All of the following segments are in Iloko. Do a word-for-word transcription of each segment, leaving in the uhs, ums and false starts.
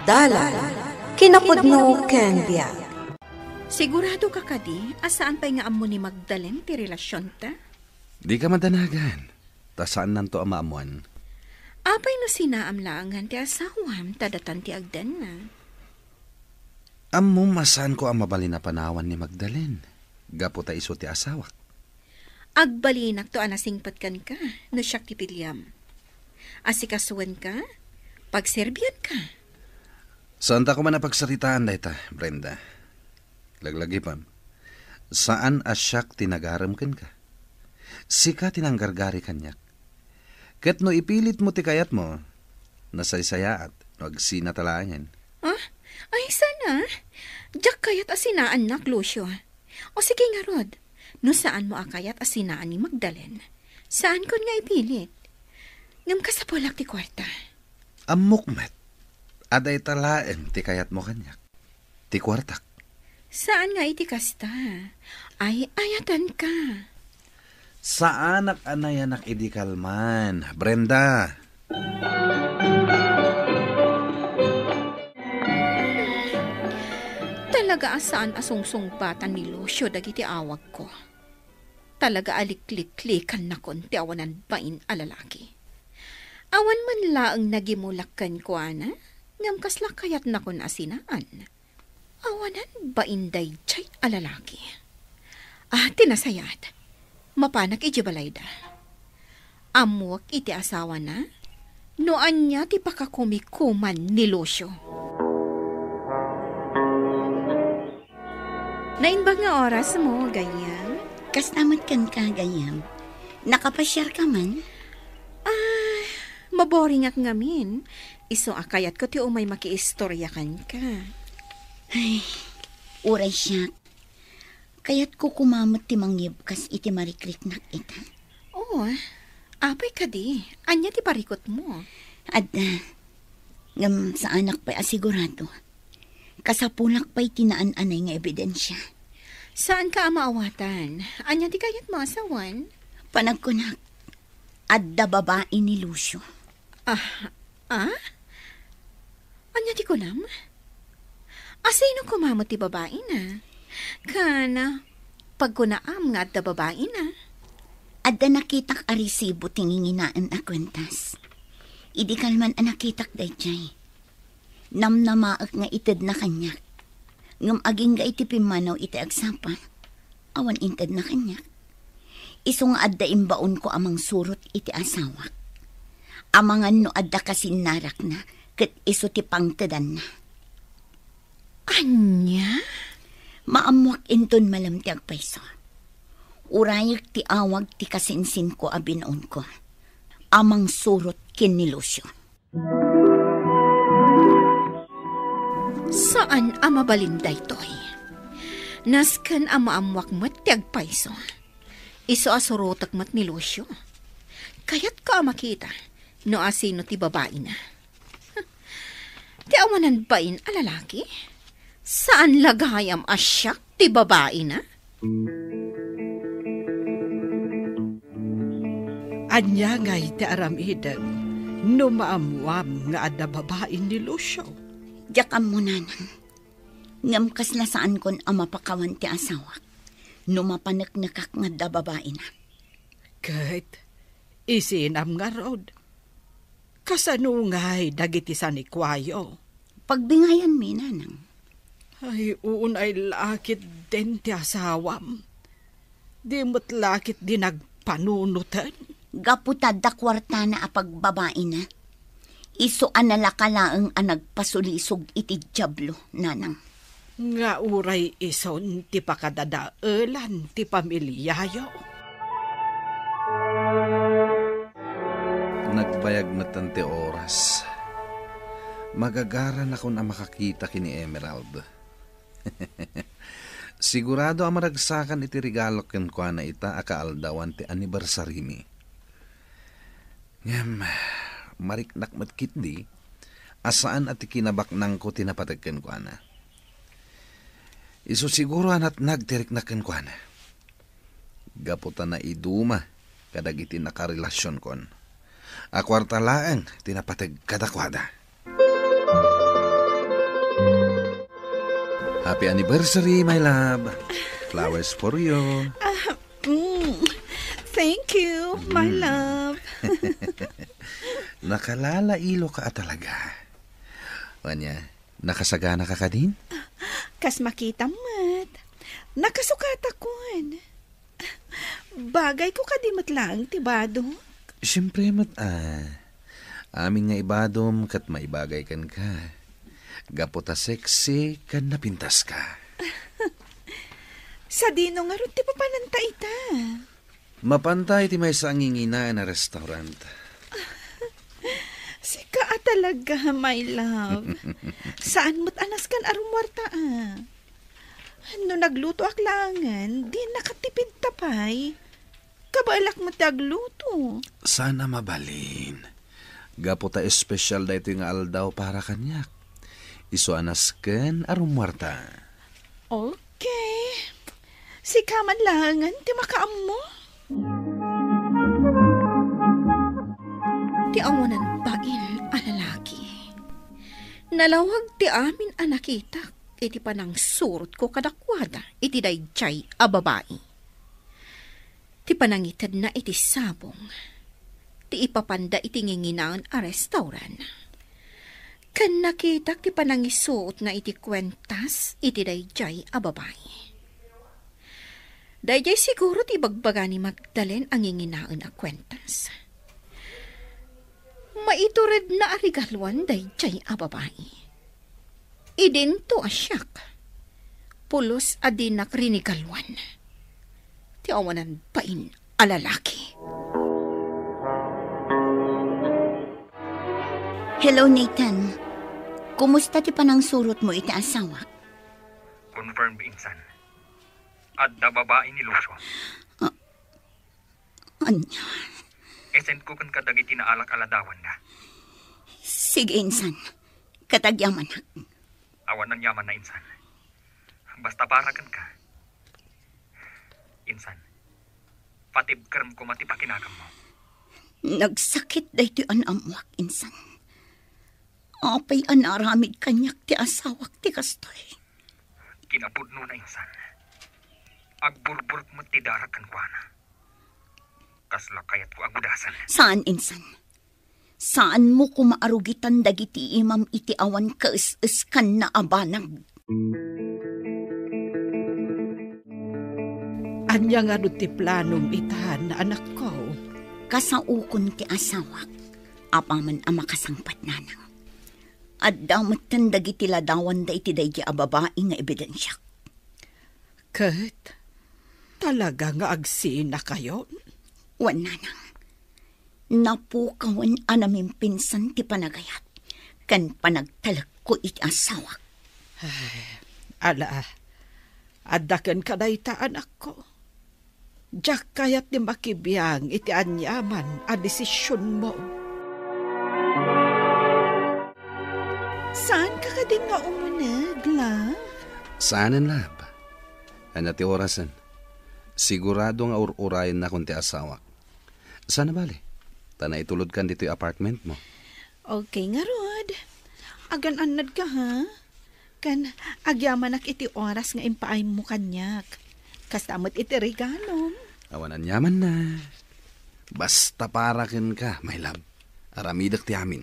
Dalan, kinapudno ken biag. Sigurado ka kadi a saan pay nga ammo ni Magdalen ti relasionta? Di ka madanagan, ta saannanto a maammuan. Apay no sinaam laengen ti asawam ta datan ti agdanna? Ammom a saanko a mabalin a panawan ni Magdalen, gapu ta isu ti asawak. Agbalinakto a nasingpet kenka no siak ti piliam. Asikasuenka, pagserbianka. Saanta koma a pagsaritaan dayta, Brenda. Laglagipem, saan a siak ti nagarem kenka. Sika ti nanggargari kaniak. Ket no ipilitmo ti kayatmo, nasaysayaat no agsinata laengen. Ah? Ay, saan a? Diak kayat a sinaannak, Lucio. O sige ngarud, no saanmo a kayat a sinaan ni Magdalen, saankon nga ipilit. Ngem kasapulak ti kuarta. Ammok met a dayta laeng ti kayatmo kaniak. Ti kuartak. Saan nga iti kasta. Ay, ayatenka. Saanak a nayanak idi kalman, Brenda. Talaga a saan a sungsungbatan ni Lucio dagiti awagko. Talaga a likliklikankon ti awanan bain a lalaki. Awan man laeng nagimulak kenkuana, ngem kasla kayatnakon a sinaan. Awanan bain daydiay a lalaki. Ah, ti nasayaat, mapanak idiay balayda. Ammuek iti asawana, no ania ti pakakumikuman ni Lucio. Naimbag nga orasmo, gayyem? Kasta met kenka, gayyem. Nakapasiarka man? Ah, maboringak ngamin. Isu a kayatko ti umay makiistoria kenka. Ay, uray siak. Kayatko koma met ti mangyebkas iti marikriknak ita. Oo, apay kadi? Ania ti parikutmo? Adda. Ngem saanak pay a sigurado. Kasapulak pay ti naan-anay nga ebidensia. Saanka a maawatan. Ania ti kayatmo a sawen? Panagkunak, adda babai ni Lucio. Ah, ah? Ania ti kunam? Asino koma met ti babaina? Ken pagkunaam nga adda babaina? Adda nakitak a resibo ti nginginaen a kuentas. Idi kalman a nakitak daydiay, namnamaek nga itedna kaniak. Ngem agingga iti pimmanaw iti agsapa, awan intedna kaniak. Isu nga adda imbaonko a mangsurot iti asawak. Amangan no adda kasinnarakna ket isu ti pangtedanna. Ania? Maammoak inton malem ti agpayso. Urayek ti awag ti kasinsinko a binaonko a mangsurot ken ni Lucio. Saan a mabalin daytoy. Nasken a maammoak met ti agpayso. Isu a surotek met ni Lucio. Kayatko a makita no asino ti babaina. Ti awanan bain a lalaki? Saan la gayam a siak ti babaina? Ania ngay ti aramidem no maammuam nga adda babain ni Lucio? Diak ammo, nanang. Ngem kasla saankon a mapakawan ti asawak no mapaneknekak nga adda babaina. Ket isinam ngarud, kasano ngay dagiti sanikuayo? Pagbingayanmi, nanang. Ay, unay la ketdin ti asawam. Di met la ketdi nagpanunoten. Gapu ta adda kuartana a pagbabaina. Isu a nalaka laeng a nagpasulisog iti Diablo, nanang. Nga uray isun ti pakadadaelan ti pamiliayo. Nagbayag metten ti oras. Magagaranakon a makakita ken ni Emerald. Sigurado a maragsakan iti regalo kenkuana ita a kaaldawan ti annibersarimi. Ngem, mariknak met ketdi a saan a ti kinabaknangko ti napateg kenkuana. Isu siguro a natnag ti riknak kenkuana. Gapu ta naiduma kadagiti nakarelasionkon a kuarta laeng ti napateg kadakuada. Happy anniversary, my love. Flowers for you. Ah, mm, thank you, my Mm. love. Nakalalailo ka talaga. Ania, nakasagana ka kadin? Kas makita met, nakasukatakon. Bagay ko kadi met laeng ti bado? Siyempre met, ah. Amin nga ibadom ket maibagay kenka. Gapu ta sexy ken napintas ka. Sadino ngarud ti papananta ita? Mapanta iti maysa a nginginaen a restaurant. Sika a talaga, my love. Saan met a nasken a rummuarta, ah. No naglutoak laengen, di nakatipid ta pay. Kabaelak met ti agluto. Saan a mabalin. Gapu ta espesyal daytoy nga aldaw para kaniak. Isu a nasken a rummuarta. Okay. Sika man laengen ti makaammo. Ti awanan bain a lalaki. Nalawag ti amin a nakitak iti panangsurotko kadakuada iti daydiay a babai. Ti panangitedna iti sabong, ti ipapanda iti nginginaen a restaurant, ken nakitak ti panangisuotna iti kuentas iti daydiay a babai. Daydiay siguro ti ibagbaga ni Magdalen a nginginaen a kuentas. Maituredna a regaluan daydiay a babai. Idinto a siak, pulos a dinak rinigaluan ti awanan bain a lalaki. Hello, Nathan. Kumusta ti panangsurotmo iti asawak? Confirmed, insan. Adda babai ni Lucio. Ah, ania? Isendko ken kadagiti naalak a ladawanna. Sige, insan. Ket agyamanak. Awan aniamanna, insan. Basta para kenka. Insan, patibkerem koma ti pakinaganmo. Nagsakit daytoy a naammoak, insan. Apay a naaramid kaniak ti asawak ti kastoy? Kinapudnona, insan. Agburburek met ti darak kenkuana. Kasla kayatko a gudasen. Saan, insan. Saanmo koma a rugitan dagiti imam iti awan kaes-eskanna a banag. Ania ngarud ti planom itan, anakko? Kasaokon ti asawak, apaman a makasangpet, nanang. Adda metten dagiti ladawanda iti daydi a babai nga ebidensiak. Ket, talaga nga agsinakayon? Wen, nanang. Napukawen a namimpinsan ti panagayat ken panagtalekko iti asawak. Ay, ala, adda kenka dayta, anakko. Diak kayat ti makibiang iti aniaman a desisionmo. Saanka kadin nga umuneg, love? Saanen, love. Ania ti orasen? Sigurado nga ur-urayennakon ti asawak. Saan a bale, ta naitulodkan ditoy apartmentmo. Okay ngarud. Agan-annadka, ha? Ken agyamanak iti oras nga impaaymo kaniak. Kasta met iti regalom. Awan aniamanna. Basta para kenka, my love. Aramidek ti amin.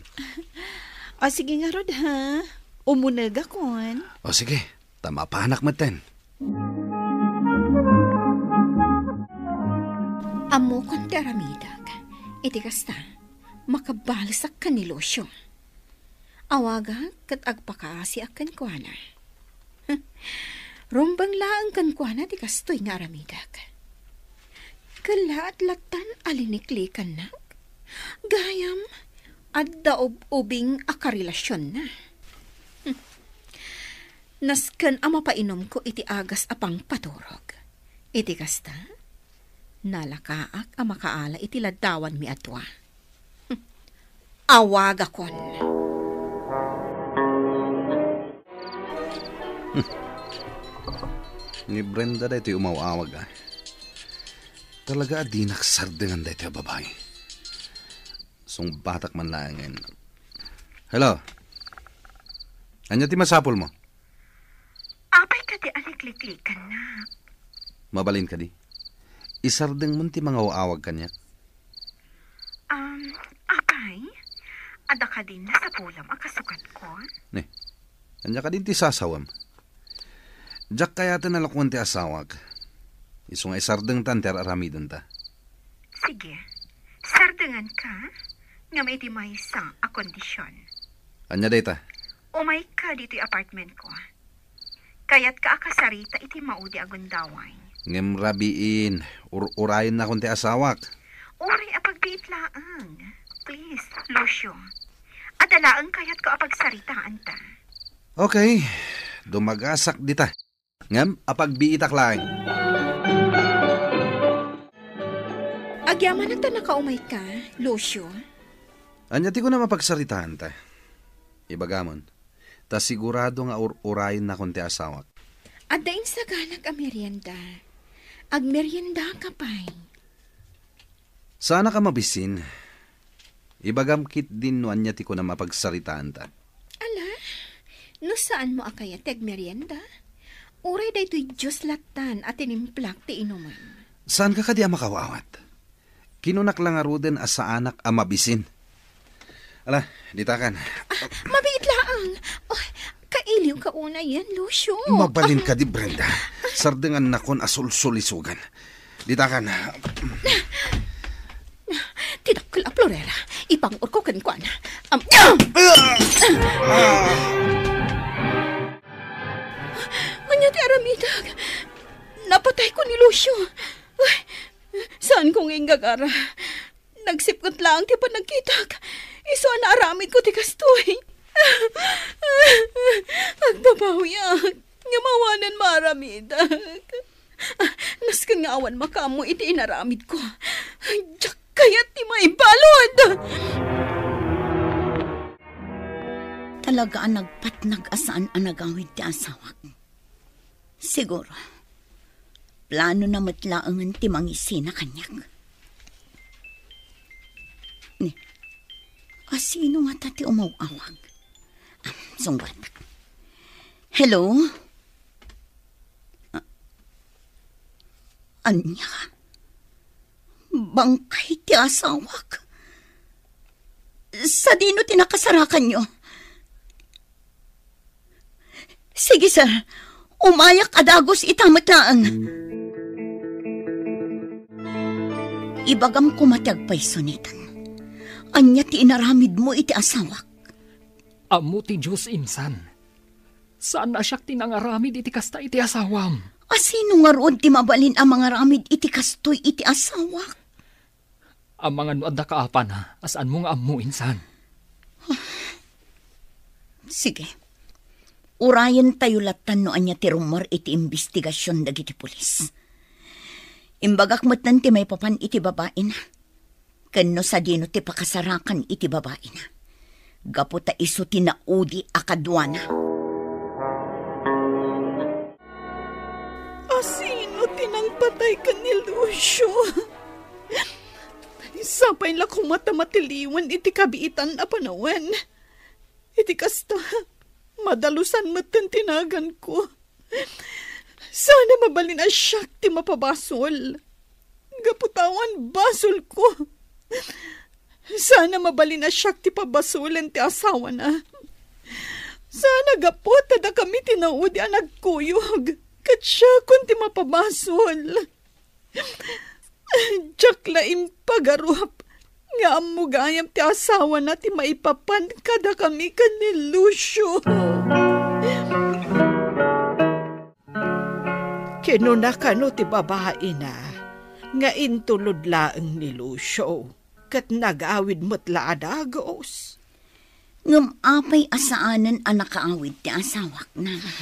O, sige ngarud, ha? Umunegakon. O, sige. Ta mapanak metten. Ammokon ti aramidek. Iti kasta, makabalesak ken ni Lucio. Awagak ket agpakaasiak kenkuana. Rumbeng laeng kenkuana ti kastoy nga aramidek. Kellaat lattan a liniklikannak? Gayam, adda ub-ubing a karelasionna. Nasken a mapainomko iti agas a pangpaturog. Iti kasta, nalakaak a makaala iti laddawanmi a dua. Awagakon. Ni Brenda daytoy umaw-awag, a. Talaga a dinak sardengan daytoy a babai. Sungbatak man laengen. Hello? Ania ti masapulmo? Apay Liklikannak. Mabalin kadi? Isardengmon ti mangaw-awag kaniak. Um, apay, adda kadin nasapulam a kasukatkon? Ne, ania kadin ti sasawem? Diak kayaten a lakuan ti asawak. Isu nga isardengtan ti ar-aramidenta. Sige, sardenganka, ngem iti maysa a kondision. Ania dayta? Umayka ditoy apartment ko. Kayatka a kasarita iti maudi a gundaway. Ngem rabiin, ur-urayennakon ti asawak. Uray a pagbiit laeng. Please, Lucio. Adda laeng kayatko a pagsaritaanta. Okay, dumagasak dita. Ngem, apagbiitak laeng. Agyamanak ta nakaumayka, Lucio. Ania ti kunam a pagsaritaanta? Ibagamon, ta sigurado nga ur-urayennakon ti asawak. Adda insaganak a merienda. Agmeriendaka pay. Saanak a mabisin. Ibagam ketdin no ania ti kunam a pagsaritaanta. Ala, no saanmo a kayat ti agmerienda, uray daytoy juice lattan a tinimplak ti inumem. Saanka kadi a makaw-awat? Kinunak la ngaruden a saanak a mabisin. Ala, ditakan. Ah, mabiit laeng. Oh, kailiwka unay, Lucio. Mabalin kadi, Brenda. Sardengannakon a sulsulisugan. Ditakan. Ti dakkel a florera, ipanguko kenkuana. Am, ania ti aramidek? Napatayko ni Lucio. Ay, saanko nga inggagara. Nagsipnget laeng ti panagkitak. Isu a naaramidko ti kastoy. Agbabawiak, ngem awanen maaramidek. Ah, nasken nga awan makaammo iti inaramidko. Diak kayat ti maibalud! Talaga a nagpatnag a saan a nagawid ti asawak. Siguro, planona met laengen ti mangisina kaniak. Ni, asino ngata ti umaw-awag? Ah, sungbatak. Hello? Ah, ania? Bangkay ti asawak? Sadino ti nakasarakanyo? Sige, sir. Umayak a dagus ita met laeng. Ibagam koma ti agpayso, Nathan. Ania ti inaramidmo iti asawak? Ammo ti Dios, insan. Saan a siak ti nangaramid iti kasta iti asawam. Asino ngarud ti mabalin a mangaramid iti kastoy iti asawak? Amangan no adda kaapana a saanmo nga ammo, insan. Sige. Urayentayo lattan no ania ti rummuar iti imbestigasion dagiti pulis. Imbagak metten ti maipapan iti babaina. Ken no sadino ti pakasarakan iti babaina. Gapu ta isu ti naudi a kaduana. Asino ti nangpatay ken ni Lucio? Sapay la koma ta matiliwen iti kabiitan a panawen. Iti kasta, madalusan metten ti naganko. Saan a mabalin a siak ti mapabasol. Gapu ta awan basolko. Saan a mabalin a siak ti pabasolen ti asawana. Saan a gapu ta dakami ti naudi a nagkuyog, ket siakon ti mapabasol. Diak la impagarup nga ammo gayam ti asawana ti maipapan kadakami ken ni Lucio. Kinuna kano ti babaina nga intulod laeng ni Lucio ket nagawid met la a dagus. Ngem apay a saanen a nakaawid ti asawak, Nanang?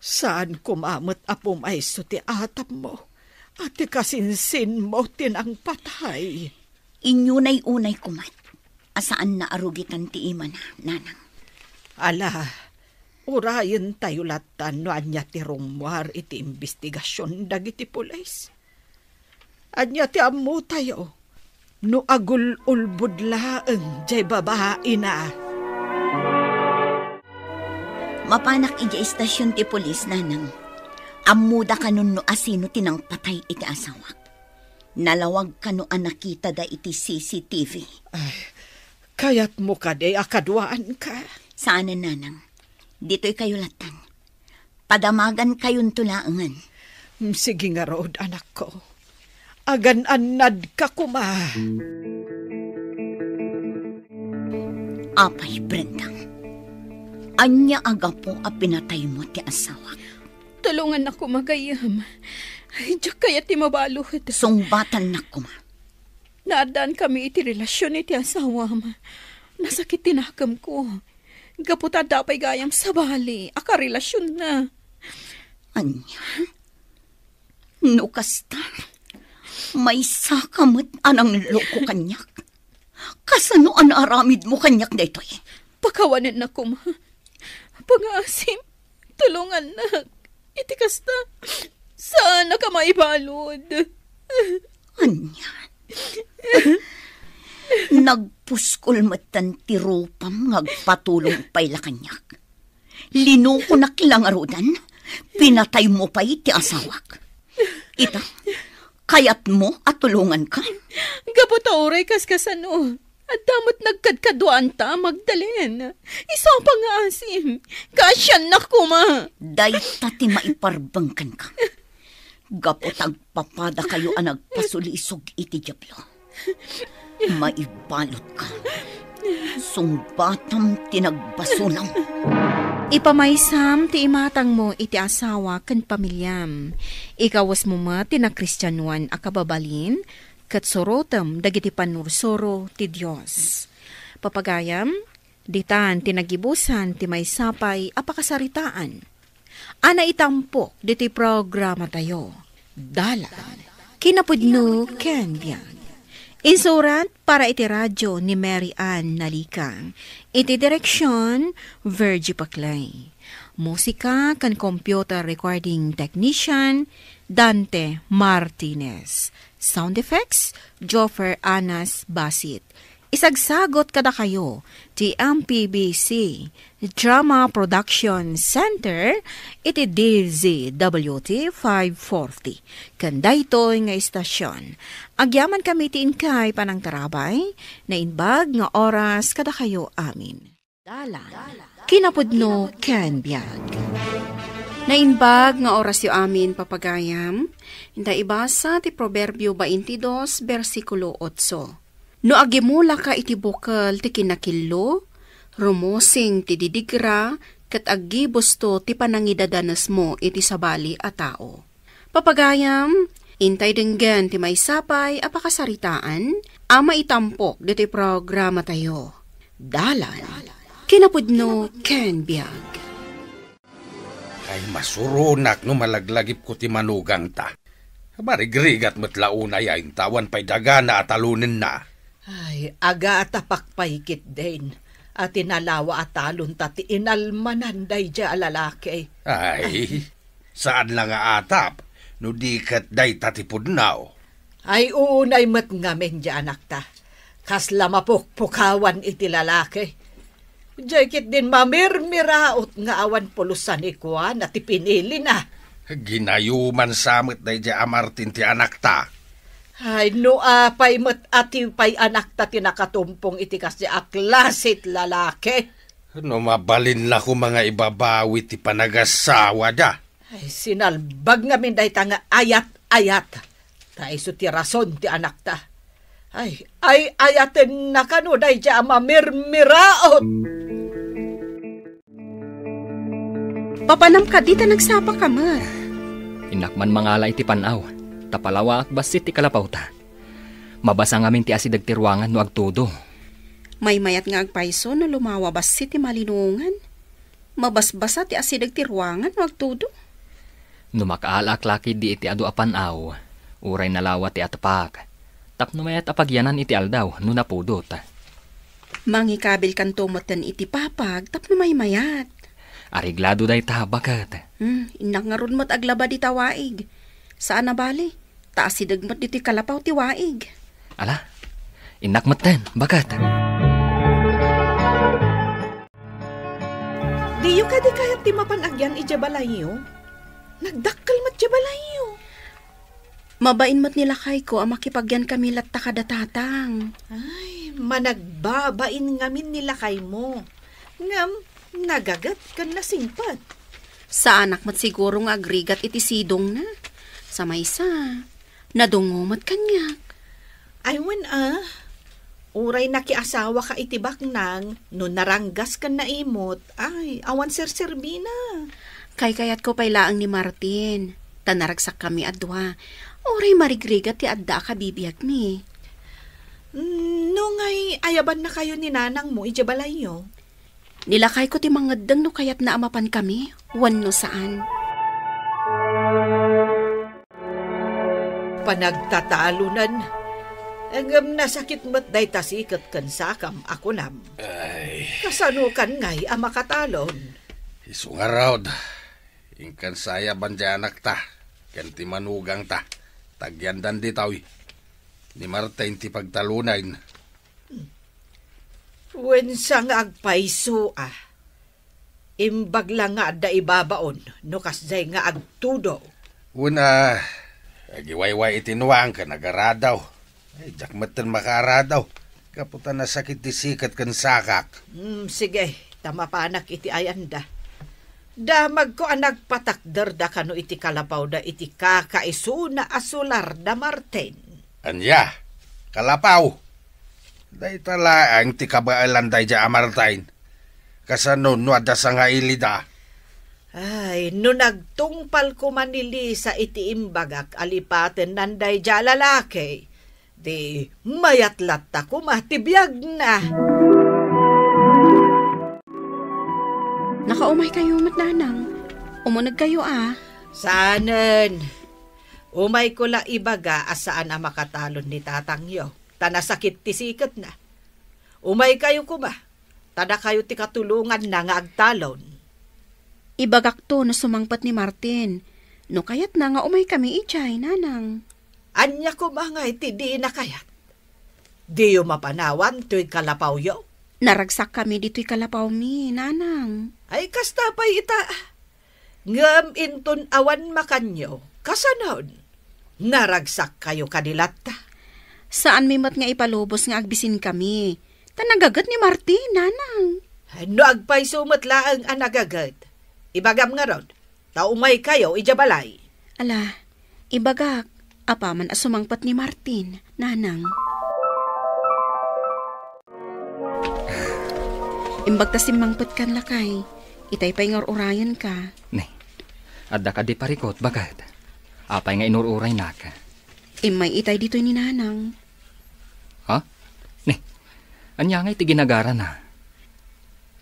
Saan koma met a pumayso ti atapmo a ti kasinsinmo ti nangpatay. Inyunay-unay koma a saanna a rugitan ti imana, Nanang. Ala, urayentayo lattan no ania ti rummuar iti imbestigasion dagiti pulis. Ania ti ammotayo no agul-ulbod laeng diay babaina? Mapanak idiay istasion ti pulis, Nanang. Ammoda kano no asino ti nangpatay iti asawak? Nalawag kano a nakitada iti C C T V? Ay, kayatmo kadi a kaduaanka? Saanen, nanang. Ditoy kayo lattan. Padamagan kayonto laengen. Mm, sige ngarud, anakko. Agan-annadka koma. Apay, Brenda. Ania a gapu a pinataymo ti asawak? Tulongannak koma, gayyem. Diak kayat ti mabalud. Sungbatannak koma. Naaddaankami iti relasion iti asawam. Nasakit ti nakemko. Gapu ta adda pay gayam sabali a karelasionna. Ania? No kasta, maysaka met a nangloko kaniak. Kasano a naaramidmo kaniak daytoy? Pakawanennak koma. Pangaasim, tulongannak. Iti kasta, saanak a maibalud. Ania? Nagpuskol metten ti rupam nga agpatulong pay la kaniak. Linokonak la ngaruden, pinataymo pay ti asawak. Ita, kayatmo a tulonganka? Gapu ta uray kaskasano, adda met nagkadkaduaanta, Magdalen. Isu a pangaasim, kaasiannak koma. Dayta ti maiparbeng kenka. Gapu ta agpapadakayo a nagpasulisog iti Diablo. Maibalutka. Sungbatam ti nagbasolam. Ipamaysam ti imatangmo iti asawa ken pamiliam. Ikawesmo met ti nakristianoan a kababalin, ket surotem dagiti pannursuro ti Dios. Papagayam, ditan ti nagibusan ti maysa pay a pakasaritaan a naitampok ditoy programatayo, Dalan, Kinapudno ken Biag. Insurat para iti radio ni Mary Ann Nalica. Iti direksion, Virgie Paclay. Musika ken computer recording technician, Dante Martinez. Sound effects, Joffer Anas Basit. Isagsagot kadakayo ti M P B C Drama Production Center iti D Z W T five forty. Ken daytoy nga istasyon, agyamankami ti inkay panangtarabay, naimbag nga oras kadakayo amin. Dalan, Kinapudno ken Biag. Naimbag nga orasyo amin, papagayam. Inta ibasa ti Proverbio baintidos, bersikulo otso. No agimulaka iti bukel ti kinakillo, rumusing ti didigra, ket aggibusto ti panangidadanesmo iti sabali a tao. Papagayam, intay denggen ti maysa pay a pakasaritaan a maitampok ditoy programatayo. Dalan, Kinapudno ken Biag. Ay, masuronak no malaglagipko ti manugangta. Marigrigat met la unay a intawan pay dagana a talonenna. Ay, agatapak pay ketdin a tinalawa a talonta ti inalmanan daydiay a lalaki. Ay, saan la nga atap no di ket dayta ti pudno. Ay, unay met ngamin diay anakta. Kasla mapukpukawan iti lalaki. Diay ketdin mamirmiraot nga awan pulos a ni kuana ti pinilina. Ginayuman sa met daydiay a Martin ti anakta. Ay, no apay met a ti pay anakta ti nakatumpong iti kasdiay a klase ti lalaki. No mabalin la koma nga ibabawi ti panagasawada. Ay, sinalbag ngamin dayta nga ayat-ayat. Ta isu ti rason ti anakta. Ay, ay-ayatenna kano daydiay a mamirmiraot. Papanam kadi ta nagsapaka met. Innak man mangala iti pan-aw, ta palawaak bassit ti kalapawta. Mabasa ngamin ti asideg ti ruangan no agtudo. Maymayat nga agpayso no lumawa bassit ti malinungan. Mabasbasa ti asideg ti ruangan no agtudo. No makaalaak la ketdi iti adu a pan-aw, uray nalawa ti atepak, tapno mayat a pagyanan iti aldaw no napudot. Mangikabilkanto metten iti papag tapno maymayat. Areglado dayta, baket. Hmm, innak ngarud met aglaba dita waig. Saan a bali. Ta asideg met ditoy kalapaw ti waig. Ala, innak metten, baket. Diyo kadi kayat ti mapan agyan idiay balayyo? Nagdakkel met ti balayyo. Mabain met ni lakayko a makipagyankami latta kada tatang. Ay, managbabain ngamin ni lakaymo. Ngem, nagaget ken nasingpet. Saanak met siguro nga agrigat iti sidongna. Sa maysa, nadungngo met kaniak. Ay, wen a. Uray nakiasawaka iti baknang, no naranggas ken naimot, ay, awan serserbina. Kaykayatko pay laeng ni Martin, ta naragsakkami a dua. Uray marigrigat ti adda a kabibiagmi. Mm, no ngay, ayabannakayo ni nanangmo idiay balayyo? Ni lakayko ti mangeddeng no kayatna a mapankami wenno saan. Panagtatalonen, ngem nasakit met dayta siket ken sakam a kunam. Ay. Kasanokan ngay a makatalon? Isu ngarud, inkan sayaban ti anakta ken ti manugangta, ta agyandan ditoy. Ni Martin ti pagtalonen. Wen sa nga agpayso a. Imbag la nga adda ibabaon no kasdiay nga agtudo. Wen a, agiwayway iti nuang ken agaradaw. Ay, diak metten makaaradaw. Gapu ta nasakit ti siket ken sakak. Hmm, sige, ta mapanak iti ayanda. Damagko a nagpatakderda kano iti kalapawda iti kakaisuna a solar da Martin. Ania? Kalapaw? Dayta laeng ti kabaelan daydiay a Martin. Kasano no adda sangailida? Ay, no nagtungpal koma ni Lisa iti imbagak a lipatennan daydiay a lalaki, di mayat latta koma ti biagna. Nakaumaykayo met, nanang. Umunegkayo a. Saanen. Umayko la ibaga a saan a makatalon ni tatangyo, ta nasakit ti siketna. Umaykayo koma, ta dakayo ti katulonganna nga agtalon. Ibagakto no sumangpet ni Martin. No kayatna nga umaykami idiay, nanang. Ania koma nga iti diina kayat? Diyo mapanawan toy kalapawyo? Naragsakkami ditoy kalapawmi, nanang. Ay, kasta pay ita. Ngem inton awan makanyo, kasanon? Naragsakkayo kadi latta? Saanmi met nga ipalubos nga agbisinkami. Ta nagaget ni Martin, nanang. No agpayso met laeng a nagaget, ibagam ngarud, ta umaykayo idiay balay. Ala, ibagak, apaman a sumangpet ni Martin, nanang. Imbag ta simmangpetkan, lakay. Itay pay nga ur-urayenka. Ne, adda kadi parikut, baket? Apay nga inur-uraynak? Immay itay ditoy ni nanang. Ha? Ne, ania ngay ti ginagarana?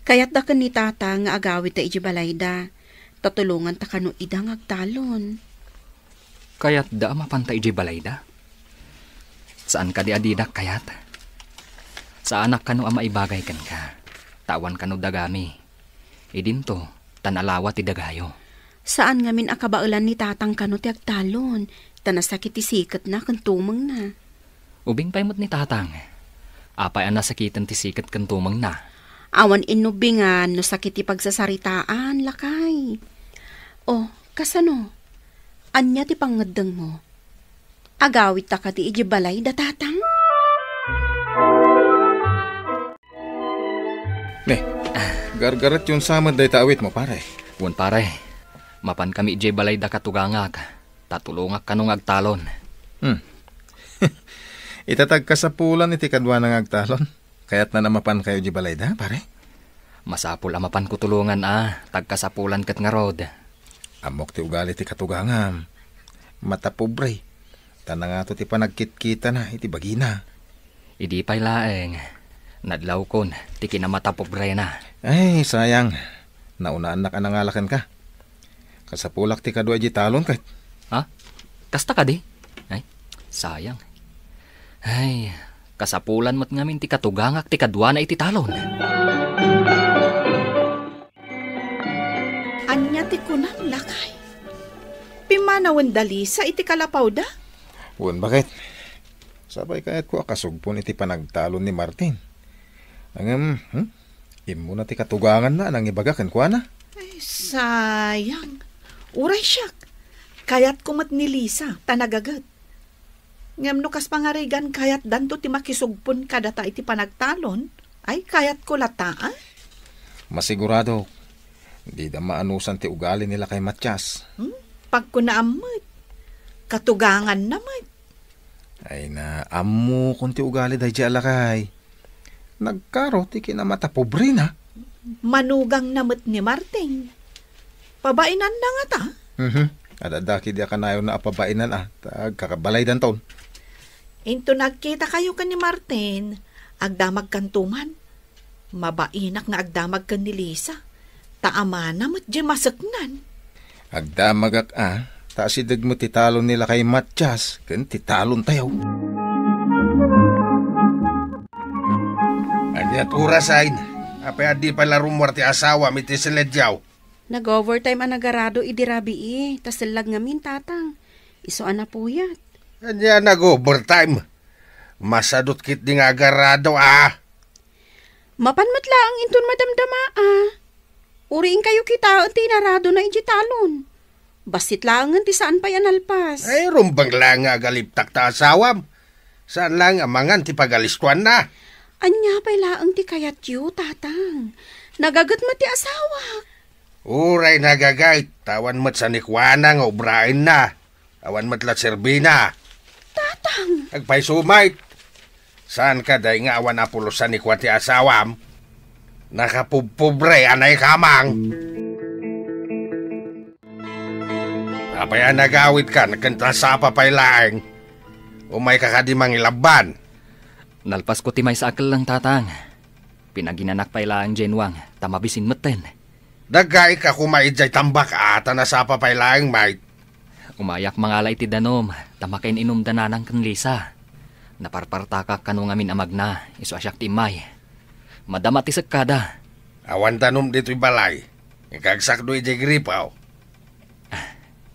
Kayatda ken ni tata nga agawidta idiay balayda, ta tulonganta kano ida nga agtalon. Kayatda a mapanta idiay balayda? Saan kadi a dinak kayat? Saanak kano a maibagay kenka, ta awan kano dagami. Idinto, ta nalawa ti dagayo. Saan ngamin a kabaelan ni tatang kano ti agtalon, ta nasakit ti siketna ken tumengna. Ubing pay met ni tatang. Apay a nasakiten ti siket ken tumengna? Awan inubingan no sakit ti pagsasaritaan, lakay. O, kasano? Ania ti pangngeddengmo? Agawidta kadi idiay balay da tatang? Ne, gargaretyon sa met dayta awitmo, pare. Wen, pare. Mapankami idiay balay da katugangak, ta tulongak kano nga agtalon. Hmm. Ita ti agkasapulan iti kaduana nga agtalon. Kayatna a mapankayo idiay balayda, pare? Masapul a mapanko tulongan a, ta agkasapulan ket ngarud. Ammok ti ugali ti katugangam. Matapobre. Ta nangato ti panagkitkitana iti bagina. Idi pay laeng, nadlawkon ti kinamatapobrena. Ay, sayang. Naunaannak a nangala kenka. Kasapulak ti kadua iti talon ket. Ha? Kasta kadi? Ay, sayang. Ay, kasapulan met ngamin ti katugangak ti kaduana iti talon. Ania ti kunam, lakay? Pimmanawen da Lisa iti kalapawda? Wen, baket. Sapay kayatko a kasugpon iti panagtalon ni Martin. Ngem, hmm? Immuna ti katuganganna a nangibaga kenkuana. Ay, sayang. Uray siak, Kayatko met ni Lisa, ta nagaget. Ngem no kas pangarigan kayatdanto ti makisugpon kadata iti panagtalon, ay kayatko latta, a? Masigurado, dida maanusan ti ugali ni Lakay Matias. Hmm? Pagkunaam met. Katuganganna met. Ay, naammokon ti ugali daydiay a lakay. Nagkaro ti kinamata pobrena. Manugangna met ni Martin. Pabainanna ngata? Mhm. Adda dagiti a kanayonna a pabainan a, ta agkakabalaydanton. Inton agkitakayo ken ni Martin, agdamagkanto man. Mabainak nga agdamag ken ni Lisa, ta amana met diay maseknan. Agdamagak a, ta asideg met ti talon ni Lakay Matias ken ti talontayo. Ania ti orasen? Apay a di pay la rummuar ti asawam iti siledyo? Nag-overtime a nagarado idi rabii, ta sellag ngamin, Tatang. Isu a napuyat. Ania nag-overtime? Masadut ketdi nga agarado, a? Mapan met laeng inton madamdama, a. Uray inkayo kitaen ti inaradona idiay talon. Bassit laengen ti saan pay a nalpas. Ay, rumbeng laeng nga agalibtak ta asawam. Saan laeng a mangan ti pagalistoanna. Ania pay laeng ti kayatyo, Tatang? Nagaget met ti asawak. Uray nagaget, ta awan met sanikuana nga obraenna. Awan met la serbina. Tatang! Agpayso met. Saan kadi nga awan a pulos sanikua ti asawam? Nakapubpobre a naikamang. Apay a nagawidka ken ta sapa pay laeng? Umayka kadi mangilabban? Nalpasko ti maysa a kelleng, Tatang. Pinaginanak pay laeng diay nuang ta mabisin metten. Daggaika koma idiay tambak a ta nasapa pay laeng met. Umayak mangala iti danum ta makain-inumda nanang ken Lisa. Naparpartakak kano ngamin a magna, isu a siak ti immay. Madama ti sekkada. Awan danum ditoy balay. Ikagsakdo idiay gripo.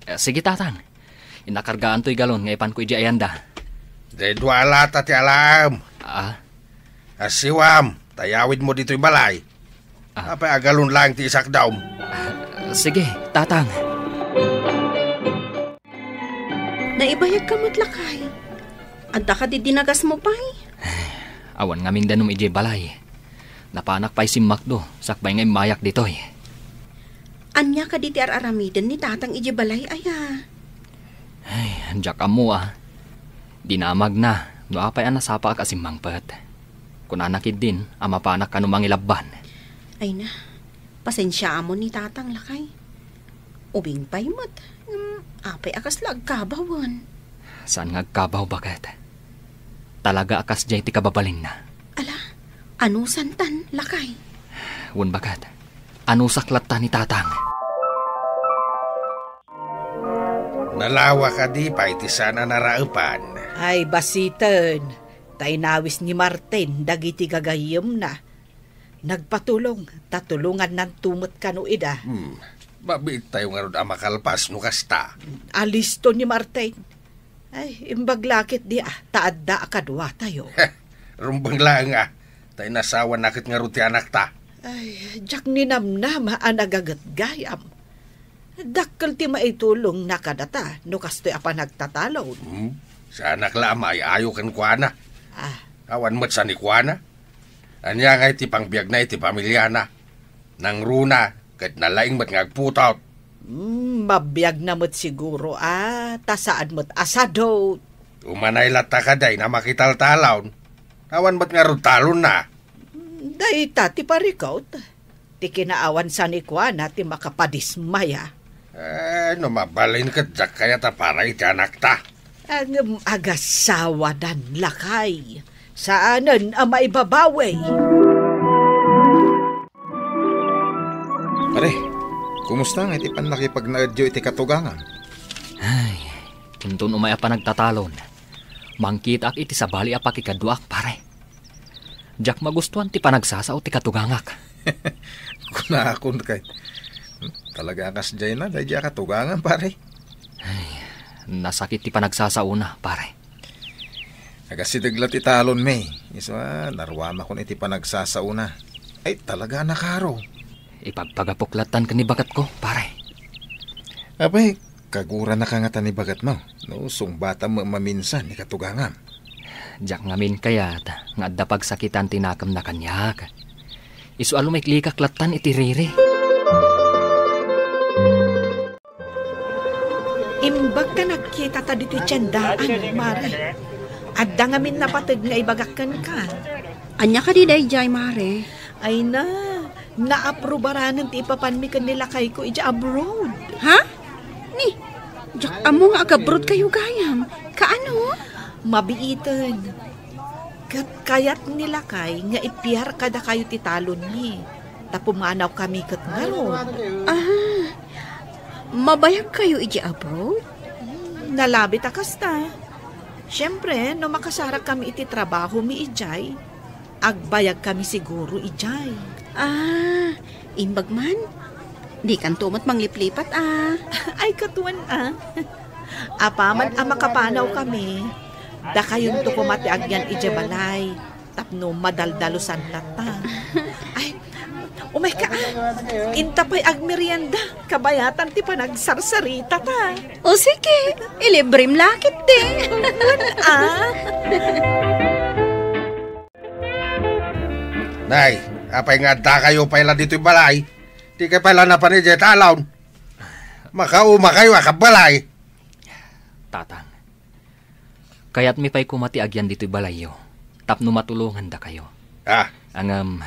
Eh, sige, Tatang. Inakargaanto ti galon nga ipanko idiay ayanda. Diay dua a lata ti alaem. Ah? Assiwam, ta iyawidmo ditoy balay. Ah. Apay a galon laeng ti isakdam? Ah, sige, Tatang. Naibayagka met, lakay. Adda kadi dinagasmo pay? Awan ngamin danum idiay balay. Napanak pay simmakdo, sakbay nga immayak ditoy. Ania kadi ti ar-aramiden ni Tatang idiay balay, aya? Ay, diak ammo, a. Dinamagna, no apay a nasapaak a simmangpet. Kunana ketdin a mapanak kano mangilabban. Ay na, pasensiaamon ni Tatang, lakay. Ubing pay met, ngem apay a kasla agkabawen? Saan nga agkabaw, baket? Talaga a kasdiay ti kababalinna. Ala, anusantan, lakay? Wen, baket, anusak latta ni Tatang. Nalawa kadi pay ti saan a naraepan? Ay, basiten, ta inawis ni Martin dagiti gagayyemna. Nagpatulong, ta tulongannanto met kano ida. Hmm. Mabiittayo ngarud a makalpas no kasta. Alisto ni Martin. Ay, imbag la ketdi, a, ta adda a kaduatayo. Rumbeng laeng, a, ta inasawana ket ngarud ti anakta. Ay, diak ninamnama a nagaget gayam. Dakkel ti maitulongna kadata no kastoy a panagtatalon. Hmm? Saanak la a maay-ayo kenkuana. Ah. Awan met sanikuana. Ania ngay ti pangbiagna iti pamiliana? Nangruna ket nalaing met nga agputot. Hmm, mabiagna met siguro, a, ta saan met a sadot. Umanay latta kadi a makitaltalon. Awan met ngarud talonna. Hmm, dayta ti parikut. Ti kinaawan sanikuana ti makapadismaya. Eh, no mabalin ket diak kayat a para iti anakta. Ngem agasawadan lakay. Saanen a maibabawi. Pare, kumusta nga iti pannakipagnaedyo iti katugangan? Ay, inton umay a panagtatalon, mangkitaak iti sabali a pakikaduaak, pare. Diak magustuan ti panagsasao ti katugangak. Kunakon kay, hmm, talaga a kasdiay na, daydiay a katugangan, pare. Ay, nasakit ti panagsasaona, pare. Agasideg la ti talon, me. Isu a, naruamakon iti panagsasaona. Ay, talaga a nakaro. Ipagpagapok lattan ken ni baketko, pare. Apay, Kaguranaka ngata ni bagatmo, no sungbatam maminsan ni katugangam. Diak ngamin kayat nga adda pagsakitan ti nakemna kaniak. Isu a lumiklikak lattan iti riri. Imbag ta nagkitata ditoy tiendaan, Mare. Adda ngamin napateg nga ibagak kenka. Ania kadi daydiay, Mare? Ay na, naaprubaran ti ipapanmi ken ni lakayko idiay abroad. Ha? Ni, diak ammo nga agabroad kayo gayam. Kaano? Mabiiten. Ket kayat ni lakay nga ipiar kadakayo ti talonmi, ta pumanawkami ket ngarud. Ah, mabayag kayo idiay abroad? Nalabit a kasta. Siempre, no makasarak kami iti trabahomi idiay, agbayag kami siguro idiay. Ah, imbag man. Di kanto met mangliplipat, ah. Ay, katuan, ah. Apaman a makapanaw kami, dakayonto koma ti agyan idiay balay, tapno madaldalusan latta. Ay, umayka, ah. Inta pay agmerienda, kabayatan ti panagsarsaritata. O sige, ilibrem la ketdi. Wen, ah. Nay, apay nga addakayo pay la ditoy balay? Dikay pay la napan idiay talon. Makaumakayo a kabbalay. Tatang, kayatmi pay koma ti agyan ditoy balayyo tapno matulongandakayo. Ah. Ngem,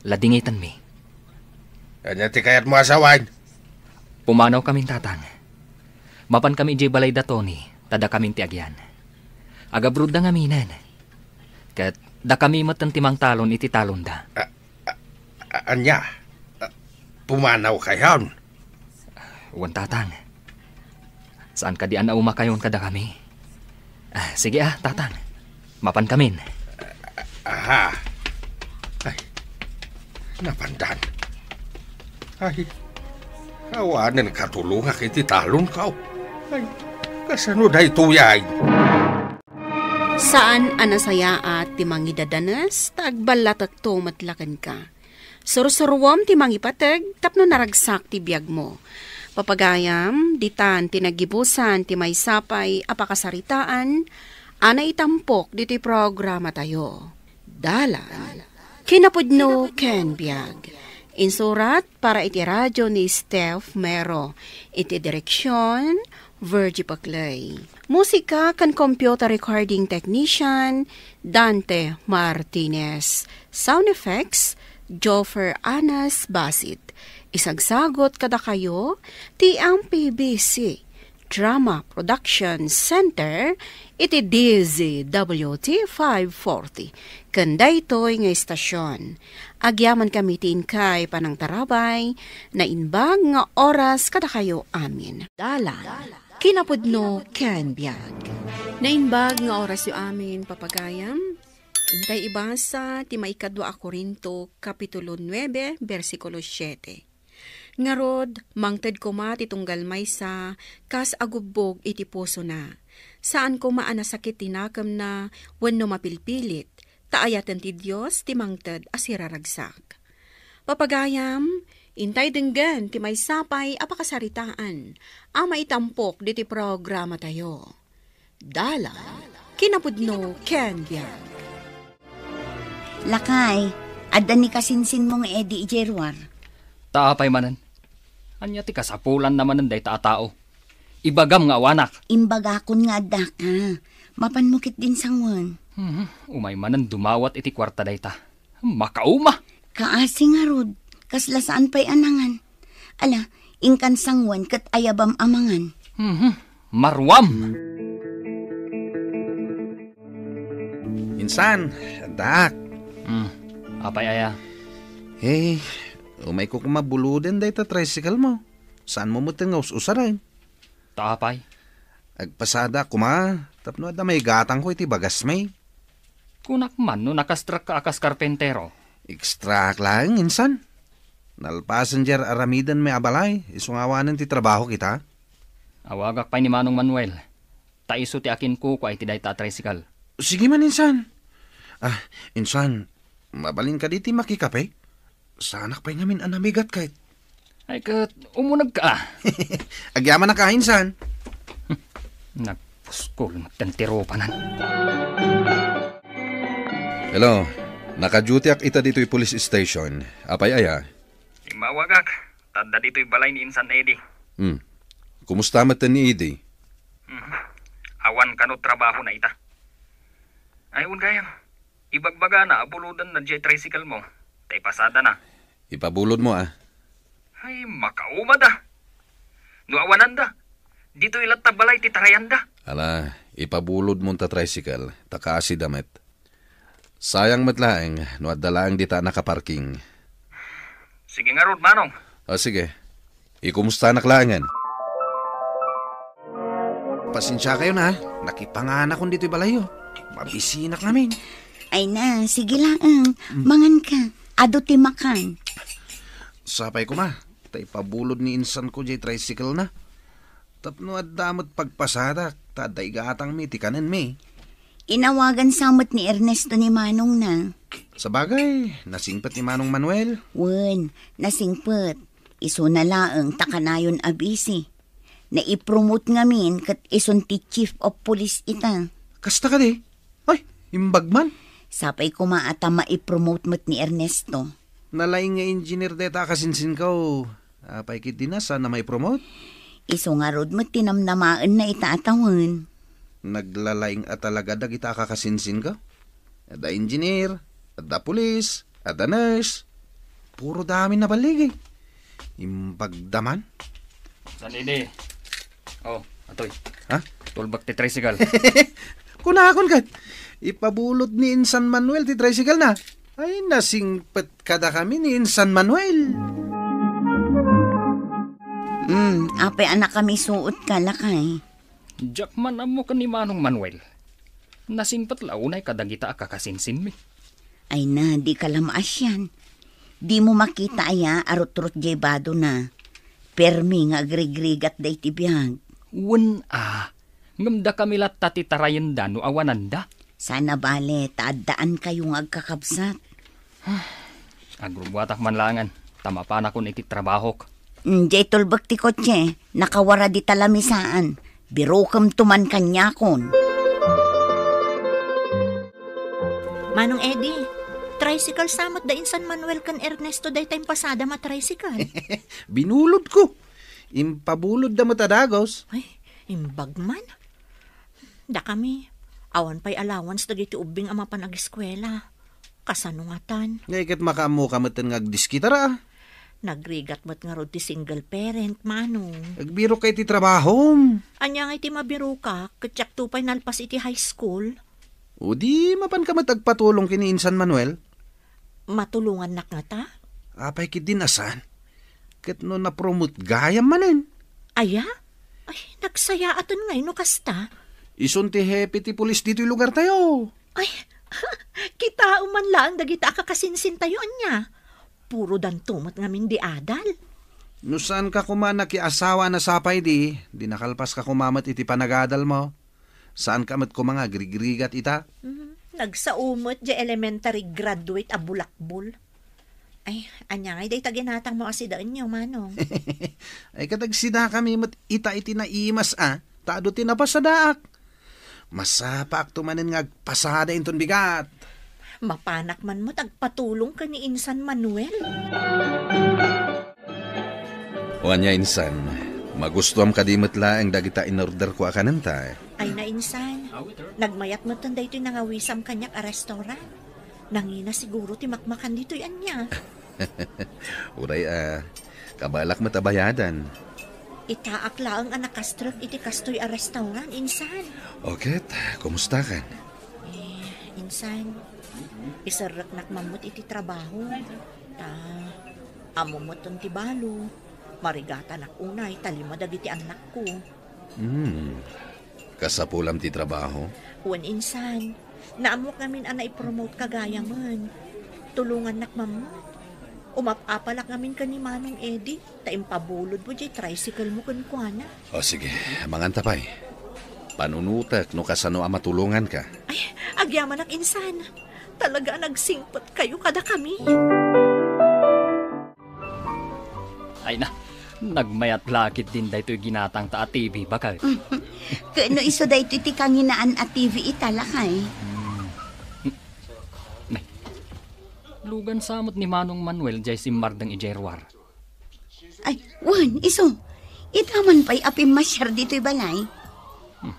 ladingitanmi. Ania ti kayatmo a sawen? Pumanawkamin, Tatang. Mapankami idiay balayda Tony, ta dakamin ti agyan. Agabroadda ngaminen. Ket dakami metten ti mangtalon iti talonda. Ah, ah, ah, ania? Ah, pumanawkayon? Wen, Tatang. Saan kadi a naumakayon kadakami? Ah, sige, ah, Tatang. Mapankamin. Aha. Ay, napandan. Ay, awanen katulongak iti talonko. Ay, kasano daytoy ay? Saan a nasayaat ti mangidadanes, ta agballatekto met la kenka. Sursuruam ti mangipateg tapno naragsak ti biagmo. Papagayam, ditan ti naggibusan ti maysa pay a pakasaritaan a naitampok ditoy programatayo. Dalan, kinapudno ken biag. Insurat para iti radio ni Steph Mero. Iti direksion, Virgie Paclay. Musika ken computer recording technician, Dante Martinez. Sound effects, Joffer Anas Basit. Isagsagot kadakayo ti M P B C Drama Production Center iti D Z W T five forty. Ken daytoy nga istasion, agyamankami ti inkay panangtarabay, naimbag nga oras kadakayo amin. Dalan, kinapudno ken biag. Naimbag nga orasyo amin, papagayam. Intay ibasa ti maikadua a Corinto, Kapitulo nuebe, bersikulo siete. Ngarud, mangted koma ti tunggal maysa kas agubbog iti pusona. Saan koma a nasakit ti nakemna wenno mapilpilit, ta ayaten ti Dios ti mangted a siraragsak. Papagayam, intay denggen ti maysa pay a pakasaritaan a maitampok ditoy programatayo. Dalan, kinapudno ken biag. Lakay, adda ni kasinsinmo nga Eddie idiay ruar. Ta apay manen? Ania ti kasapulanna manen dayta a tao? Ibagam nga awanak. Imbagakon nga addaka. Mapanmo ketdin sanguen. Hmm, umay manen dumawat iti kuarta dayta. Makauma! Kaasi ngarud, kasla saan pay a nangan. Ala, inkan sanguen ket ayabam a mangan. Mhm, maruam! Insan, addaak. Hmm, apay aya? Eh, umayko koma buluden dayta tricycle mo. Saanmo metten nga us-usaren? Ta apay? Agpasada koma, tapno adda maigatangko iti bagasmi. Kunak man no nakastrakka a kas karpentero. Ekstraak laeng, insan. Nalpasen diay ar-aramidenmi a balay, isu nga awanen ti trabahok ita. Awagak pay ni Manong Manuel, ta isu ti akinkukua iti dayta a tricycle. Sige man, insan. Ah, insan, mabalin kadi ti makikape? Saanak pay ngamin a namigat ket. Ay, ket umunegka, a. Agyamanak a, insan. Nagpuskol metten ti rupanan. Hello, naka-dutyak ita ditoy police station. Apay aya? Immawagak, ta adda ditoy balay ni Insan Eddie. Hmm. Kumusta metten ni Eddie? Mhm. Awan kano trabahona ita. Ay, wen gayam. Ibagbagana a bulodenna diay tricycle mo, ta ipasadana. Ipabulodmo, a. Ay, makaumada. No awananda, ditoy latta balay ti tarayanda. Ala, ipabulodmo ta tricycle, ta kaasida met. Sayang met laeng no adda laeng dita a nakaparking. Sige ngarud, Manong. O, sige. Ikumustanak laengen. Pasensiakayon, a. Nakipanganakon ditoy balayyo. Mabisinak ngamin. Ay na, sige laeng. Mm. Mangan ka. Adu ti makan. Sapay koma, ta ipabulod ni insanko diay tricycle na. Tapno adda met pagpasadak, ta adda igatangmi ti kanenmi. Inawagan sa met ni Ernesto ni manongna. Sabagay, nasingpet ni Manong Manuel. Wen, nasingpet. Isuna laeng ta kanayon a busy. Naipromote ngamin ket isun ti chief of police ita. Kasta kadi? Ay, imbag man. Sapay koma a ta maipromote met ni Ernesto. Nalaing nga engineer dayta a kasinsinko. Apay ketdi, saan a maipromote? Isu ngarud met ti namnamaenna ita a tawen. Naglalaing a talaga dagita a kakasinsinko. Adda engineer, adda pulis, adda nurse. Puro daamin naballigi. Imbagda man. San idi? Oh, atoy. Ha? Tulbak ti tricycle. Kunakon ket, ipabulod ni Insan Manuel ti tricycle na. Ay, nasingpet kadakami ni Insan Manuel. Hmm, apay a nakamisuot ka, lakay? Diak man ammo ken ni Manong Manuel. Nasingpet la unay kadagita a kakasinsinmi. Ay na, di ka la maasian. Dimo makita aya a rutrot diay badona? Permi nga agrigrigat daydi biag. Wen a, ngem dakami latta ti tarayenda no awananda. Saan a bale, ta addaankayo nga agkakabsat. Agrubbuatak man laengen, ta mapanakon iti trabahok. Mm, diay tulbek ti kotse, nakawara dita lamisaan. Birukemto man kaniakon. Manong Eddie, tricycle sa met da Insan Manuel ken Ernesto dayta impasadam a tricycle. Binulodko. Impabulodda met a dagus. Ay, imbag man. Dakami, awan pay allowance dagiti ubbing a mapan ageskuela. Kasano ngatan? Ngay ket makaammoka metten nga agdiskitara. Nagrigat met ngarud ti single parent, Manong. Agbirokka iti trabahom. Ania ngay ti mabirokak, ket diakto pay nalpas iti high school? O di, mapanka met agpatulong ken ni Insan Manuel? Matulongannak ngata? Apay ketdi a saan? Ket no napromote gayam manen. Aya? Ay, nagsayaaten ngay no kasta. Isun ti hepe ti pulis ditoy lugartayo. Ay, kitaem man laeng dagita a kakasinsintayo, ania? Puro danto met ngamin di adal. No saanka koma nakiasawa a sapay di, di nakalpaska koma met iti panagadalmo. Saanka met koma nga agrigrigat ita? Mhm. Nagsao met di elementary graduate a bulakbol. Ay, ania ngay dayta ginatangmo a sidaenyo, Manong? Ay, ket agsidakami met ita iti naimas a, ta adu ti napasadaak. Masapaakto manen nga agpasada inton bigat. Mapanak man met agpatulong ken ni Insan Manuel. O ania, Insan, magustuam kadi met laeng dagita inorderko a kanenta? Ay na, Insan. Nagmayat metten daytoy nangawisam kaniak a restaurant. Nangina siguro ti makmakan ditoy ania. Uray a, kabalak met a bayadan. Itaak laeng a nakastrek iti kastoy a restaurant, Insan. O ket, kumustakan? Eh, Insan, iserreknak man met iti trabaho. Ta, ammo metten ti balo, marigatanak unay ta lima dagiti annakko. Hmm. Kasapulam ti trabaho? Wen, Insan. Naammoak ngamin a naipromote ka gayamen. Tulongannak man met. Umap-apalak ngamin ken ni Manong Eddie, ta impabulodmo diay tricycle mo kenkuana. O sige, manganta pay. Panunotek no kasano a matulonganka. Ay, agyamanak, Insan. Talaga a nagsingpetkayo kadakami. Ay na, Nagmayat la ketdin daytoy ginatangta a T V, baket. Ket no isu daytoy ti kanginaan a T V ita, lakay? Hmm. Lugan sa met ni Manong Manuel jay simmardeng idiay ruar. Ay, wen, isu. Ita man pay a pimmasiar ditoy balay. Hmm.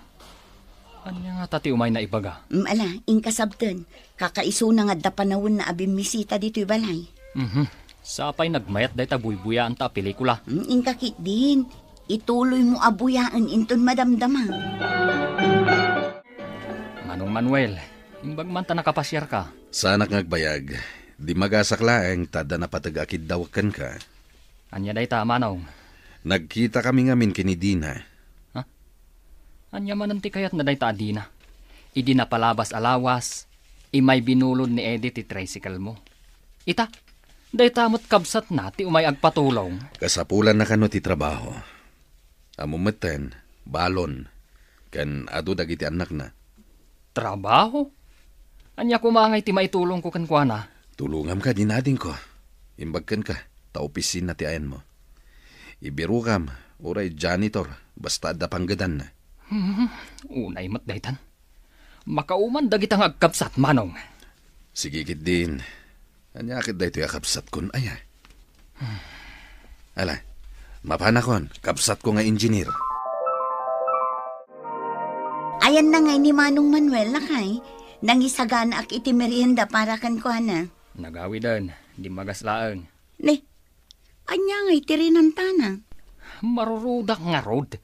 Ania ngata ti umayna ibaga? Mm, ala, inka sabten. Kakaisuna nga adda panawenna a bimmisita ditoy balay. Mhm. Sapay nagmayat dayta buybuyaanta a pelikula. Mm, inka ketdin. Ituloymo a buyaen inton madamdama. Manong Manuel, imbag man ta nakapasiarka. Saanak nga agbayag. Dimmagasak laeng ta adda napateg a kiddawek kenka. Ania dayta, Manong? Nagkitakami ngamin ken ni Dina. Ha? Ania manen ti kayatna dayta a Dina? Idi napalabas a lawas, immay binulod ni Eddie ti tricycle mo. Ita, dayta met kabsatna ti umay agpatulong. Kasapulanna kano ti trabaho. Ammom metten, balon, ken adu dagiti annakna. Trabaho? Ania koma ngay ti maitulongko kenkuana? Tulongam kadi, adingko. Imbag kenka, ta opisina ti ayanmo. Ibirokam, uray janitor, basta adda panggedanna. Hmm, unay met daytan. Makauman dagita nga agkabsat, Manong. Sige ketdin. Ania ket daytoy a kabsatkon aya? Ala, mapanakon, kabsatko nga engineer. Ayanna ngay ni Manong Manuel, lakay. Nangisaganaak iti merienda para kenkuana. Nagawiden, dimmagas laeng. Ne, ania ngay ti rinantana? Marurudak ngarud.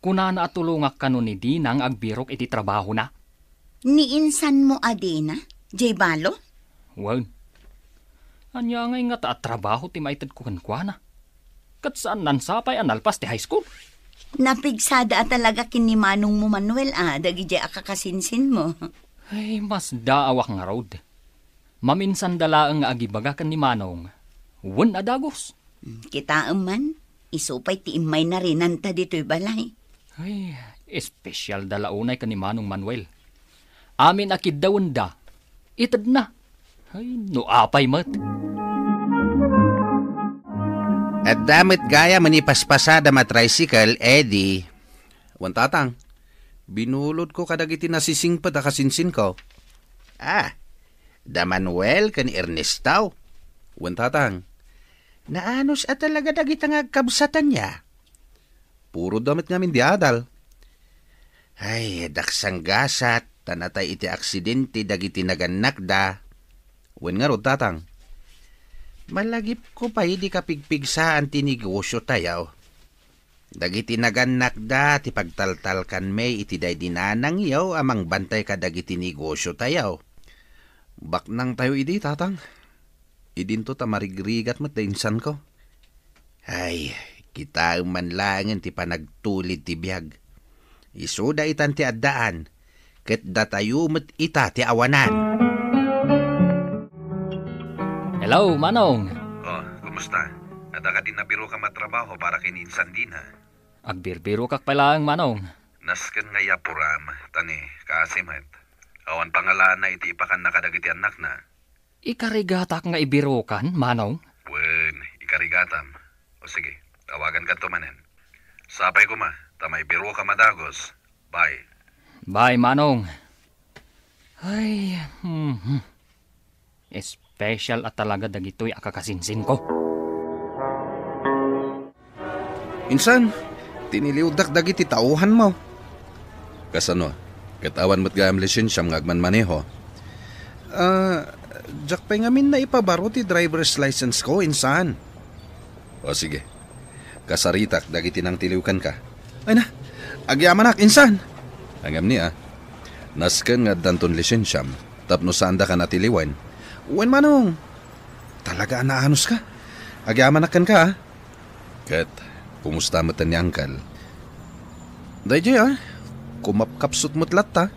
Kunana a tulongak kano ni Dina nga agbirok iti trabahona. Ni insanmo a Dina, jay balo? Wen. Ania ngay ngata a trabaho ti maitedko kenkuana? Ket saan nan sapay a nalpas ti high school. Napigsada a talaga ken ni manongmo Manuel a dagidiay a kakasinsinmo. Ay, masdaawak ngarud. Maminsanda laeng nga agibaga ken ni Manong. Wen a dagus. Hmm, kitaem man, isu pay ti immay narinanta ditoy balay. Ay, espesyal da la unay ken ni Manong Manuel. Amin a kiddawenda, itedna. Ay, no apay met. Adda met gayam ni paspasadam a tricycle, Eddie. Wen, Tatang, binulodko kadagiti nasisingpet a kasinsinko. Ah, da Manuel ken Ernesto. Wen, Tatang. Naanus a talaga dagita nga agkabsatan ya. Puro da met ngamin di adal. Ay, daksang gasat, ta natay iti aksidente dagiti nagannakda. Wen ngarud, Tatang. Malagipko pay di kapigpigsaan ti negosio tayo. Dagiti nagannakda ti pagtaltalkanmi iti daydi nanangyo a mangbantay kadagiti negosio tayo. Baknang tayo idi, Tatang. Idinto ta marigrigat met da insanko. Ay, kitaem man laengen ti panagtulid ti biag. Isuda itan ti addaan, ket datayo met ita ti awanan. Hello, Manong. Oh, kumusta? Adda kadi nabirokam a trabaho para ken ni Insan Dina? Agbirbirokak pay laeng, Manong. Nasken nga yapuram, ta ni, kaasi met. Awan pangalaanna iti ipakanna kadagiti annakna. Ikarigatak nga ibirokan, Manong? Wen, ikarigatam. O sige, tawagan kadto manen. Sapay koma, ta maibirokam a dagus. Bye. Bye, Manong. Ay, mhm. Espesyal a talaga dagitoy a kakasinsinko. Insan, tiniliwdak dagiti tauhanmo. Kasano? Ket awan met gayam lisensiam nga agmanmaneho. Ah, diak pay ngamin naipabaro ti driver's license ko, insan. O sige. Kasaritak dagiti nangtiliw kenka. Ay na, agyamanak, insan! Ngem ni a, nasken nga addanton lisensiam tapno saandakan a tiliwen. Wen, Manong! Talaga a naanuska. Agyamanak kenka, a. Ket, kumusta met ni Uncle? Daydiay, a. Kumapkapsut met latta.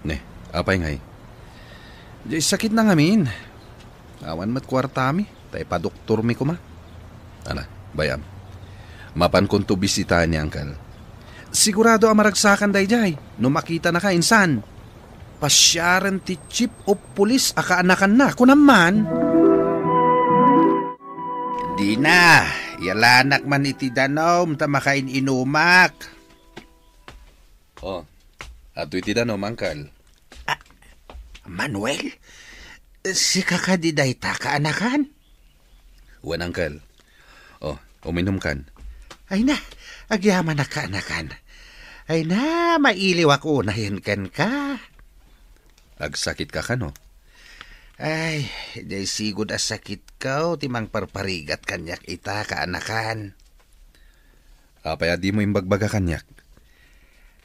Ne, apay ngay? Diay sakit na ngamin. Awan met kuartami, ta ipadoktormi koma. Ala, bay-am. Mapankonto bisitaen ni Uncle. Sigurado a maragsakan daydiay no makitanaka, insan. Pasiaren ti chief of police a kaanakanna, kunam man. Dina, Yalanak man iti danum ta makain-inumak. Oh, adtoy ti danum, Uncle. Ah, Manuel, sika kadi dayta, kaanakan? Wen, Uncle. Oh, uminumkan. Ay na, agyamanak, kaanakan. Ay na, mailiwak unayen kenka. Agsakitka kano? Ay, diay sigud a sakitko ti mangparparigat kaniak ita, kaanakan. Apay a dimo imbagbaga kaniak?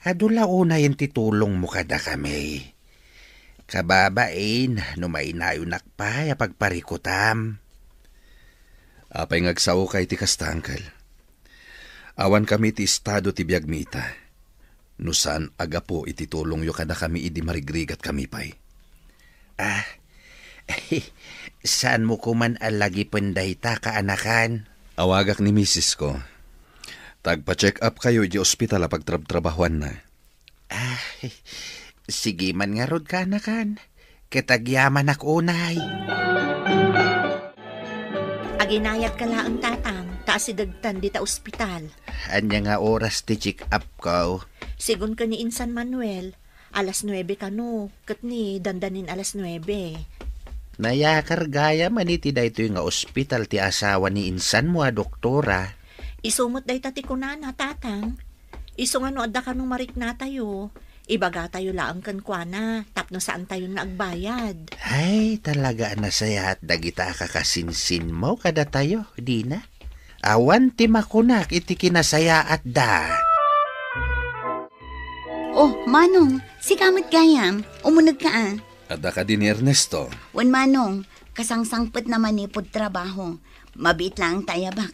Adu la unayen ti tulongmo kadakami. Kababain no mainayonak pay a pagparikutam. Apay nga agsaoka iti kasta, Uncle? Awankami ti estado ti biagmi ita, no saan a gapu iti tulongyo kadakami idi marigrigatkami pay. Ah, saanmo koman a lagipen dayta, kaanakan? Awagak ni misisko. Ta agpa-check up kayo idiay ospital a pagtrabtrabahoanna. Ah, sige man ngarud, kaanakan. Ket agyamanak unay. Aginayadka laeng, Tatang, ta asidegtan dita ospital. Ania nga oras ti check-upko? Sigun ken ni Insan Manuel, alas nuebe kano, ket ni dandanin alas nuebe. Nayakar gayam man iti daytoy nga ospital ti asawa ni insanmo a doktora. Isu met dayta ti kunana, Tatang. Isu nga no adda kano mariknatayo, ibagatayo laeng kenkuana tapno saantayon nga agbayad. Ay, talaga a nasayaat dagita a kakasinsinmo kadatayo, Dina. Awan ti makunak iti kinasayaatda. Oh, Manong, sika met gayam. Umunegka a. Adda kadi ni Ernesto? Wen, Manong, kasangsangpetna manipud trabaho. Mabiit laeng ta ayabak.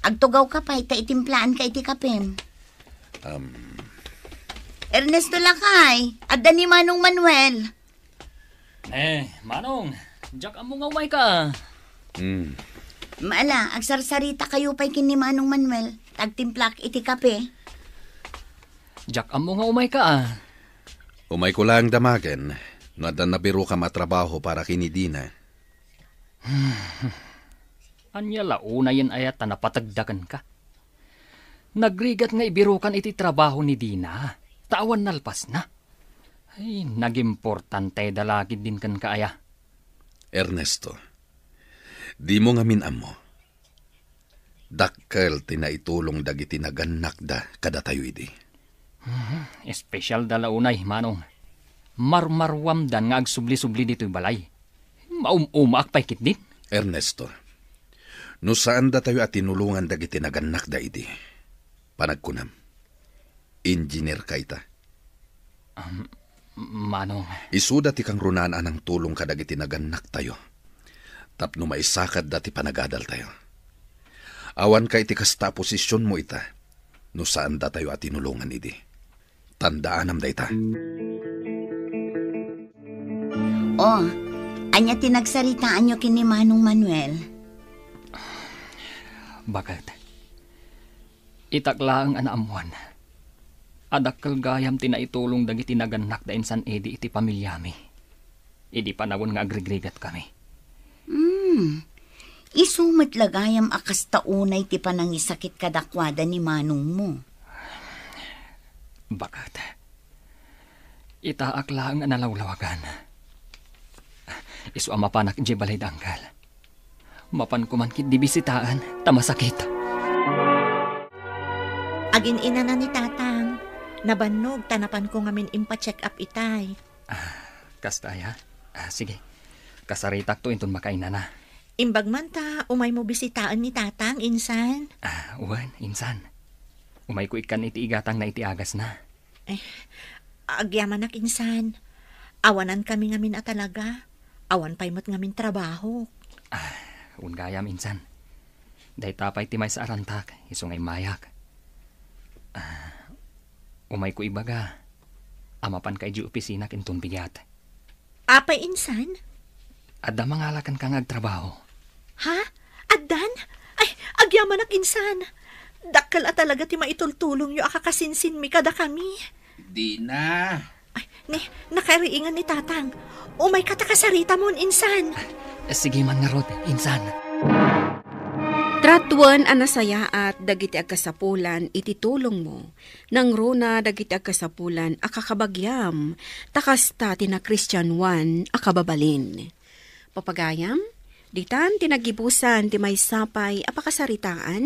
Agtugawka pay ta itimplaanka iti kapem. Um. Ernesto, lakay, adda ni Manong Manuel. Eh, Manong, diak ammo nga umayka. Hmm. Maala, agsarsarita kayo pay ken ni Manong Manuel, ta agtimplak iti kape. Diak ammo nga umayka a. Umayko laeng damagen, no adda nabirokam a trabaho para ken ni Dina. Ania la unayen aya ta napategda kenka? Nagrigat nga ibirokan iti trabaho ni Dina, ta awan nalpasna. Ay, nagimportanteda la ketdin kenka aya. Ernesto, dimo ngamin ammo. Dakkel ti naitulong dagiti nagannakda kadatayo idi. Mhm, espesyalda la unay, Manong. Marmaruamdan nga agsubli-subli ditoy balay. Maum-umaak pay ketdin. Ernesto, no saan datayo a tinulongan dagiti nagannakda idi, panagkunam, engineer ka ita. Um, Manong. Isuda ti kangrunaan a nangtulong kadagiti nagannaktayo tapno maisakadda ti panagadaltayo. Awanka iti kasta a posisionmo ita no saan datayo a tinulongan idi. Tandaanam dayta. Oh, ania ti nagsaritaanyo ken ni Manong Manuel? Baket. Itak laeng a naammuan a dakkel gayam ti naitulong dagiti nagannakda insan idi iti pamiliami, idi panawen nga agrigrigatkami. Hmm. Isu met la gayam a kasta unay ti panangisakit kadakuada ni manongmo. Baket. Itaak laeng a nalawlawagan. Isu a mapanak idiay balay da Anggal. Mapanko man ketdi bisitaen, ta masakit. Agin-inana ni Tatang. Nabannog ta napanko ngamin impa-check up itay. Ah, kasta aya? Ah, sige. Kasaritakto inton makainana. Imbag man ta umaymo bisitaen ni Tatang, insan? Ah, wen, insan. Umayko ikkan iti igatangna iti agasna. Eh, agyamanak, insan. Awanankami ngamin a talaga. Awan pay met ngamin trabaho. Ah, wen gayam, insan. Dayta pay ti maysa a rantak, isu nga immayak. Ah, umayko ibaga a mapanka idiay opisinak inton bigat. Apay, insan? Adda mangala kenka nga agtrabaho. Ha? Addan? Ay, agyamanak, insan. Dakkel a talaga ti maitultulongyo a kakasinsinmi kadakami. Dina. Ay, ni, nakariingan ni Tatang. Umayka ta kasaritamon, insan. Sige man ngarud, insan. Tratuan a nasayaat dagiti agkasapulan iti tulongmo. Nangruna dagiti agkasapulan a kakabagiam, ta kasta ti nakristianuan a kababalin. Papagayam, ditan ti naggibusan ti maysa pay a pakasaritaan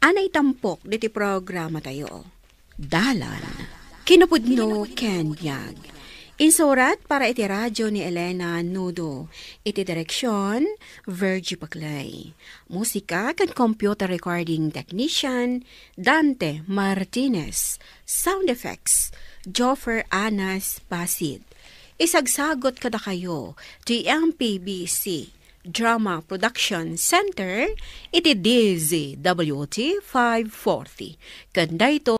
a naitampok diti programatayo. Dalan. Kinapudno ken biag. Insurat para iti radyo ni Elena Nudo. Iti direksyon, Virgie Paclay. Musika ken computer recording technician, Dante Martinez. Sound effects, Joffer Anas Basid. Isagsagot kadakayo ti M P B C Drama Production Center iti D Z W T five forty. Ken daytoy